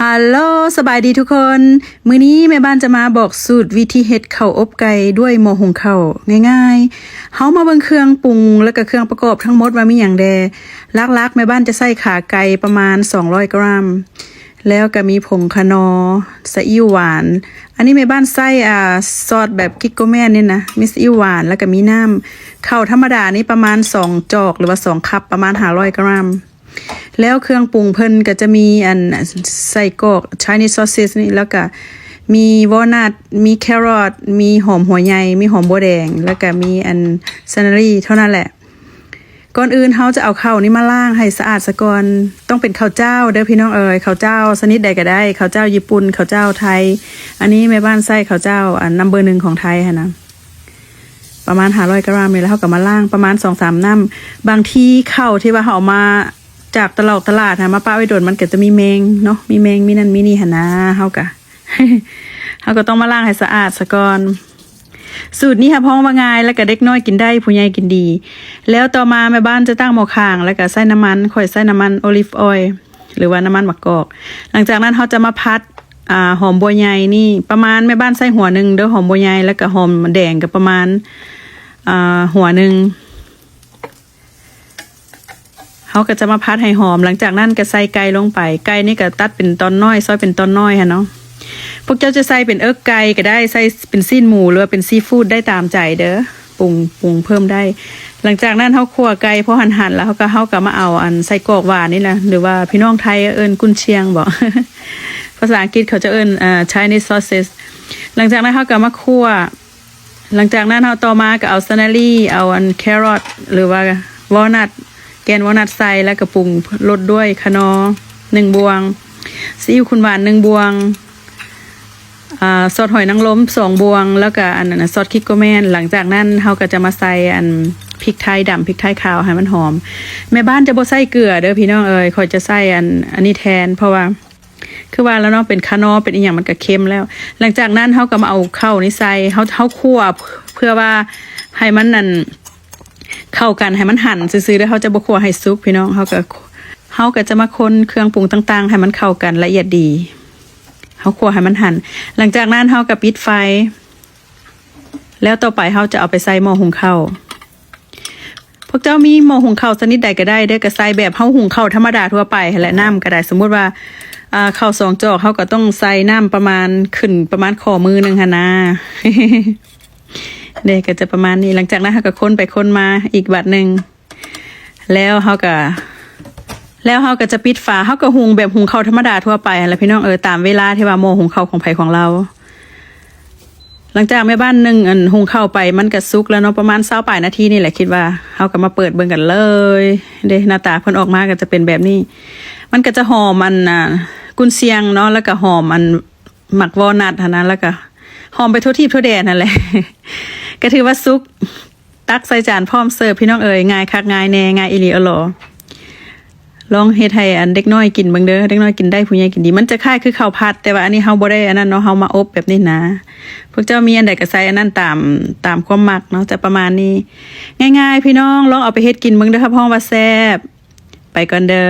ຮັລໂຫຼ ສະບາຍດີທຸກຄົນ. ມື້ນີ້ແມ່ບ້ານຈະມາບອກສູດວິທີເຮັດເຂົ້າອົບໄກ່ດ້ວຍໝໍ້ຫຸງເຂົ້າງ່າຍໆ. ເຮົາມາເບິ່ງເຄື່ອງປຸງ ແລ້ວກະເຄື່ອງປະກອບທັງໝົດວ່າມີຫຍັງແດ່. ຫຼັກໆ ແມ່ບ້ານຈະໃສ່ຂາໄກ່ປະມານສອງຮ້ອຍກຣາມ, ແລ້ວກະມີຜົງຂະໜໍ, ສະອິ້ວຫວານ. ອັນນີ້ແມ່ບ້ານໃຊ້ ອາ ຊອດແບບກິກໂກແມນນີ້ນະ, ມີສະອິ້ວຫວານ ແລ້ວກະມີນ້ຳ. ເຂົ້າທຳມະດານີ້ປະມານສອງຈອກ ຫຼືວ່າສອງຄັບ ປະມານຫ້າຮ້ອຍກຣາມ. ແລ້ວເຄື່ອງປຸງເພິ່ນກໍຈະມີ ອັນ ໄສ້ກອກ Chinese sausage ນີ້ ແລ້ວກະມີວອລນັດ ມີແຄຣອດ ມີຫອມຫົວໃຫຍ່ ມີຫອມບົວແດງ ແລ້ວກະມີ ອັນ ເຊັນເນີຣີ ເທົ່ານັ້ນແຫຼະ. ກ່ອນອື່ນເຮົາຈະເອົາເຂົ້ານີ້ມາລ້າງໃຫ້ສະອາດສາກ່ອນ. ຕ້ອງເປັນເຂົ້າຈ້າວເດີພີ່ນ້ອງເອີຍ, ເຂົ້າຈ້າວຊະນິດໃດກໍໄດ້, ເຂົ້າຈ້າວຍີ່ປຸ່ນ ເຂົ້າຈ້າວໄທ. ອັນນີ້ແມ່ບ້ານໃຊ້ເຂົ້າຈ້າວ ອັນ ນຳເບີໜຶ່ງຂອງໄທຫັ້ນນະ. ປະມານຫ້າຮ້ອຍກຣາມນີ້ແຫຼະ, ເຮົາກໍມາລ້າງປະມານສອງສາມນ້ຳ. ບາງທີເຂົ້າທີ່ວ່າເຮົາເອົາມາຈາກຕະຫຼອກຕະຫຼາດຫັ້ນ ມາປະໄວ້ດົນ ມັນກໍຈະມີແມງເນາະ, ມີແມງ ມີນັ້ນມີນີ້ຫັ້ນນາ. ເຮົາກໍ ເຮົາກໍຕ້ອງມາລ້າງໃຫ້ສະອາດສາກ່ອນ. ສູດນີ້ຮັບຮອງວ່າງ່າຍ ແລ້ວກໍເດັກນ້ອຍກິນໄດ້ ຜູ້ໃຫຍ່ກິນດີ. ແລ້ວຕໍ່ມາແມ່ບ້ານຈະຕັ້ງໝໍ້ຂ້າງ ແລ້ວກໍໃສ່ນ້ຳມັນ, ຂ້ອຍໃສ່ນ້ຳມັນໂອລິບອອຍ ຫຼືວ່ານ້ຳມັນໝາກກອກ. ຫຼັງຈາກນັ້ນເຮົາຈະມາຜັດ ອາ ຫອມບົວໃຫຍ່ນີ້ ປະມານ ແມ່ບ້ານໃສ່ຫົວໜຶ່ງເດີ ຫອມບົວໃຫຍ່ ແລ້ວກະຫອມແດງກະປະມານ ອາ ຫົວໜຶ່ງ. ເຮົາກະຈະມາຜັດໃຫ້ຫອມ, ຫຼັງຈາກນັ້ນກະໃສ່ໄກ່ລົງໄປ. ໄກ່ນີ້ກະຕັດເປັນຕອນນ້ອຍ ຊອຍເປັນຕອນນ້ອຍຫັ້ນເນາະ. ພວກເຈົ້າຈະໃສ່ເປັນເອິກໄກ່ກະໄດ້, ໃສ່ເປັນຊີ້ນໝູ ຫຼືວ່າເປັນຊີຟູດໄດ້ຕາມໃຈເດີ. ປຸງ ປຸງເພີ່ມໄດ້. ຫຼັງຈາກນັ້ນເຮົາຂົ້ວໄກ່ພໍຫັນໆ ແລ້ວເຮົາກໍ ເຮົາກໍມາເອົາອັນໄສ້ກອກຫວານນີ້ລະ ຫຼືວ່າພີ່ນ້ອງໄທເອີ້ນກຸນຊຽງບໍ ພາສາອັງກິດເຂົາຈະເອີ້ນ ເອີ Chinese sausage. ຫຼັງຈາກນັ້ນເຮົາກໍມາຂົ້ວ. ຫຼັງຈາກນັ້ນເຮົາ ຕໍ່ມາກໍເອົາເຊັນເນີຣີ ເອົາອັນແຄຣອດ ຫຼືວ່າວອລນັດ ແກ່ນວອລນັດໃສ່ ແລ້ວກໍປຸງລົດດ້ວຍຂະໜໍໜຶ່ງບ່ວງ, ຊີອິ້ວຂຸນຫວານໜຶ່ງບ່ວງ, ອາ ຊອດຫອຍນາງລົມສອງບ່ວງ ແລ້ວກະອັນນັ້ນນະ ຊອດຄິກໂກແມນ. ຫຼັງຈາກນັ້ນເຮົາກໍຈະມາໃສ່ອັນພິກໄທດຳ ພິກໄທຂາວໃຫ້ມັນຫອມ. ແມ່ບ້ານຈະບໍ່ໃສ່ເກືອເດີພີ່ນ້ອງເອີຍ, ຂ້ອຍຈະໃສ່ອັນ ອັນນີ້ແທນ ເພາະວ່າຄືວ່າແລ້ວເນາະ ເປັນຂະໜໍ ເປັນອີ່ຫຍັງມັນກະເຄັມແລ້ວ. ຫຼັງຈາກນັ້ນເຮົາກໍມາເອົາເຂົ້ານີ້ໃສ່ ເຮົາ ເຮົາຂົ້ວເພື່ອວ່າໃຫ້ມັນອັນ ເຂົ້າກັນ ໃຫ້ມັນຫັນຊື່ໆເດີ, ເຮົາຈະບໍ່ຂົ້ວໃຫ້ສຸກພີ່ນ້ອງ. ເຮົາກໍ ເຮົາກໍຈະມາຄົນເຄື່ອງປຸງຕ່າງໆໃຫ້ມັນເຂົ້າກັນລະອຽດດີ, ເຮົາຂົ້ວໃຫ້ມັນຫັນ. ຫຼັງຈາກນັ້ນເຮົາກໍປິດໄຟ ແລ້ວຕໍ່ໄປເຮົາຈະເອົາໄປໃສ່ໝໍ້ຫຸງເຂົ້າ. ພວກເຈົ້າມີໝໍ້ຫຸງເຂົ້າຊະນິດໃດກໍໄດ້ເດີ, ກໍໃສ່ແບບເຮົາຫຸງເຂົ້າທຳມະດາທົ່ວໄປຫັ້ນແຫຼະ, ນ້ຳກໍໄດ້. ສົມມຸດວ່າ ອາ ເຂົ້າສອງຈອກ ເຮົາກໍຕ້ອງໃສ່ນ້ຳປະມານ ຂຶ້ນປະມານຂໍ້ມືໜຶ່ງຫັ້ນນາ. ເດ້ ກໍຈະປະມານນີ້. ຫຼັງຈາກນັ້ນເຮົາກໍຄົນໄປຄົນມາອີກບາດໜຶ່ງ ແລ້ວເຮົາກໍ ແລ້ວເຮົາກໍຈະປິດຝາ. ເຮົາກໍຫຸງແບບຫຸງເຂົ້າທຳມະດາທົ່ວໄປຫັ້ນແຫຼະພີ່ນ້ອງເອີຍ, ຕາມເວລາທີ່ວ່າໝໍ້ຫຸງເຂົ້າຂອງໃຜຂອງລາວ. ຫຼັງຈາກແມ່ບ້ານໜຶ່ງອັນຫຸງເຂົ້າໄປ ມັນກະສຸກແລ້ວເນາະ, ປະມານຊາວປາຍນາທີນີ້ແຫຼະ ຄິດວ່າ. ເຮົາກະມາເປີດເບິ່ງກັນເລີຍເດ້. ໜ້າຕາເພິ່ນອອກມາກະຈະເປັນແບບນີ້. ມັນກະຈະຫອມອັນ ອາ ກຸນຊຽງເນາະ, ແລ້ວກະຫອມອັນໝາກວອລນັດຫັ້ນນະ, ແລ້ວກະຫອມໄປທົ່ວທີບທົ່ວແດນຫັ້ນແຫຼະ. ກະຖືວ່າສຸກ. ຕັກໃສ່ຈານພ້ອມເສີບ ພີ່ນ້ອງເອີຍ. ງ່າຍຄັກງ່າຍແນ່, ງ່າຍອີ່ຫຼີອໍຫຼໍ. ລອງເຮັດໃຫ້ອັນເດັກນ້ອຍກິນເບິ່ງເດີ, ເດັກນ້ອຍກິນໄດ້ ຜູ້ໃຫຍ່ກິນດີ. ມັນຈະຄ້າຍຄືເຂົ້າຜັດ, ແຕ່ວ່າອັນນີ້ເຮົາບໍ່ໄດ້ອັນນັ້ນເນາະ, ເຮົາມາອົບແບບນີ້ນະ. ພວກເຈົ້າມີອັນໃດກໍໃສ່ອັນນັ້ນຕາມ ຕາມຄວາມມັກເນາະ, ຈະປະມານນີ້. ງ່າຍໆ ພີ່ນ້ອງ, ລອງເອົາໄປເຮັດກິນເບິ່ງເດີ, ຮັບຮອງວ່າແຊບ. ໄປກ່ອນເດີ.